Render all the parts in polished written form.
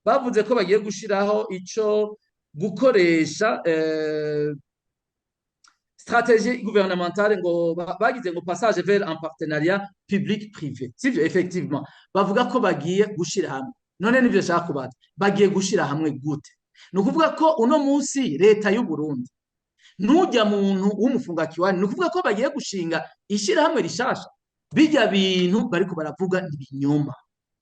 Bavuze ko bagiye gushiraho ico gukoresha stratégie gouvernementale, ngo bagize ngo passage vers un partenariat public privé, sivyo? Effectivement, bavuga ko bagiye gushira hamwe. None nivyo nshaka kubaza: bagiye gushira hamwe gute? Ni ukuvuga ko uno munsi leta y'u Burundi nujya muntu w'umufungakiwani, ni ukuvuga ko bagiye gushinga ishirahamwe rishasha. Bijya bintu bariko baravuga ni ibinyoma,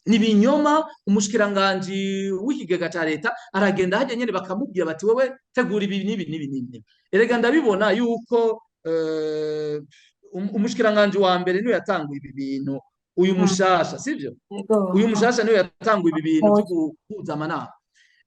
ni ibinyoma. Umushikiranganji w'ikigega ca leta aragenda hajya nyene, bakamubwira bati: "Wewe tegura ibi n'ibi n'ibi n'ibi." Erega ndabibona yuko umushikiranganji wa mbere niwe yatanguye ibi bintu, uyu mushasha, sivyo? Yego. Uyu mushasha niwe yatanguye ibi bintu vyo guhuza amanama.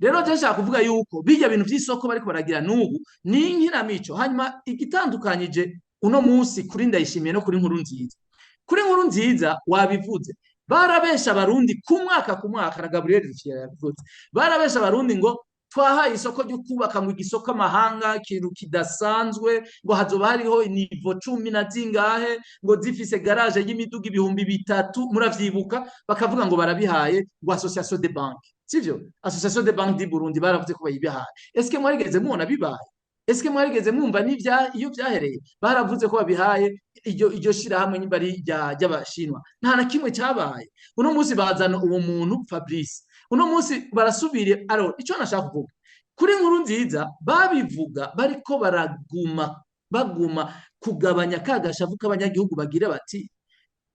Rero je nshaka kuvuga yuko bijya bintu vy'isoko bariko baragira n'ubu ni inkinamico. Hanyuma igitandukanyije uno munsi kuri Ndayishimiye no kuri Nkurunziza, kuri Nkurunziza wabivuze, barabesha Abarundi ku mwaka ku mwaka, na Gabriel Rufyiri yabivuze, barabesha Abarundi ngo twahaye isoko ryo kubaka ngo igisoko amahanga, ikintu kidasanzwe, ngo hazoba hariho niveaux cumi na zingahe, ngo zifise garage y'imiduga 3000. Muravyibuka? Bakavuga ngo barabihaye ngo association de banque, sivyo? Association de banque du Burundi, baravuze ko bayibihaye. Est-ce que mwarigeze mubona bibaye? Est-ce que mwarigeze mwumva n'ivya iyo vyahereye? Baravuze ko babihaye iryo shirahamwe nyimba ari ry'Abashinwa, nta na kimwe cyabaye. Uno munsi bazana uwo muntu Fabrice, uno munsi barasubiriye. Alors, ico nashaka kuvuga kuri Nkurunziza, babivuga bariko baraguma baguma kugabanya ka gashavu k'abanyagihugu, bagira bati: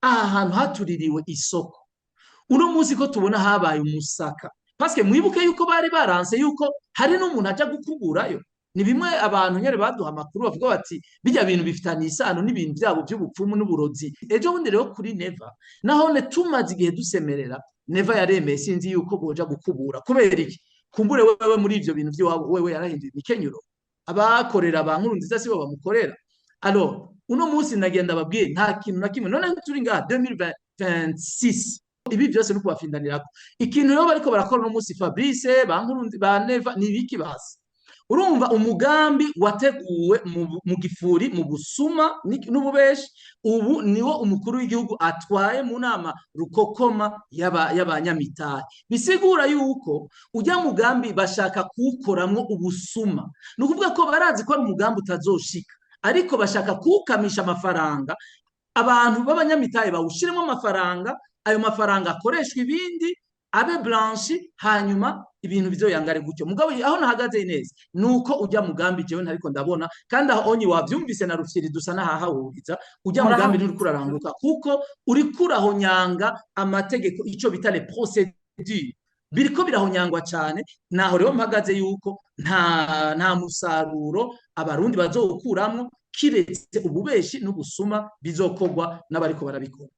"Aha hantu hatuririwe isoko, uno munsi ko tubona habaye umusaka." Parce que mwibuke yuko bari baranse yuko hari n'umuntu aja gukuburayo. Ni bimwe abantu nyene baduha amakuru, bavuga bati bijya bintu bifitanye isano n'ibintu byabo by'ubupfumu n'uburozi. Ejo bundi rero kuri Neva nahone tumaze igihe dusemerera, Neva yaremeye, sinzi yuko boja gukubura. Kubera iki? Kumbure wewe muri ivyo bintu by'iwabo, wewe yarahinduye imikenyuro, abakorera ba Nkurunziza sibo bamukorera. Alors, uno munsi nagenda babwiye nta kintu na kimwe. None turi ngaha 2026, ibi byose no kubafindanirako. Ikintu rero bariko barakora uno munsi, Fabrice, ba Nkurunzi, ba Neva, ni ibiki basi? Urumva umugambi wateguwe mu gifuri, mu busuma n'ububeshi, ubu niwo umukuru w'igihugu atwaye mu nama rukokoma y'abanyamitari. Bisigura yuko ujya mugambi bashaka kuwukoramwo ubusuma. Ni ukuvuga ko barazi ko ari umugambi utazoshika, ariko bashaka kuwukamisha amafaranga, abantu b'abanyamitari bawushiremo amafaranga, ayo mafaranga akoreshwa ibindi, abe blanchi, hanyuma ibintu bizoyangare gutyo. Mugabo aho nahagaze neza nuko ujya mugambi jewe ntariko ndabona, kandi aho onyi wavyumvise na Rufyiri dusa n'ahahahuriza, ujya mugambi nturiko uraranguka kuko uriko urahonyanga amategeko, ico bita les procédures biriko birahonyangwa cyane. Naho rero mpagaze yuko nta musaruro Abarundi bazowukuramwo, kiretse ububeshi n'ubusuma bizokorwa n'abariko barabikora.